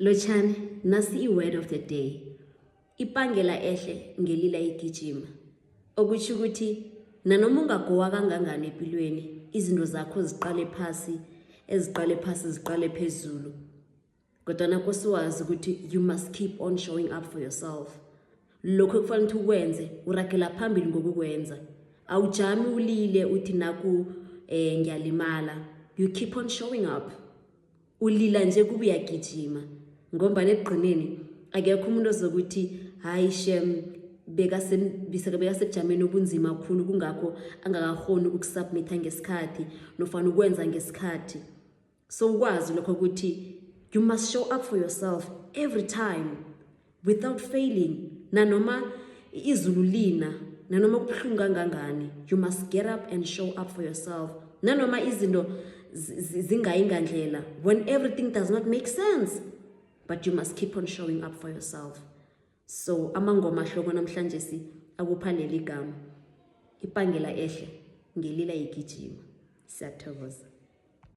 Lotjhani, nasi i-word of the day. Ipangela ehle ngelila igijima. Okutjho ukuthi nanoma ungagowa kangangani empilweni, izinto zakho ziqale phasi, eziqale phasi ziqale phezulu. Kodwana kose wazi ukuthi you must keep on showing up for yourself. Lokho ekufanele ukuthi ukwenze, uragela phambili ngokukwenza. Awujami ulile uthi naku ngiyalimala. You keep on showing up. Ulila nje kube uyagijima ngombana ekugcineni akekho umuntu ozokuthi hayi shem, bekasebujameni obunzima khulu, kungakho angakakhoni ukusubmitha ngesikhathi nofana ukwenza ngesikhathi. So ukwazi lokho ukuthi you must show up for yourself every time without failing. Nanoma izulu lina, nanoma kubuhlungu kangangani, you must get up and show up for yourself. Nanoma izinto zingayi ngandlela, when everything does not make sense, but you must keep on showing up for yourself. So amangoma hloko namhlanje si akupha leli gama, ipangela ehle ngelila igijima. Siyathokoza.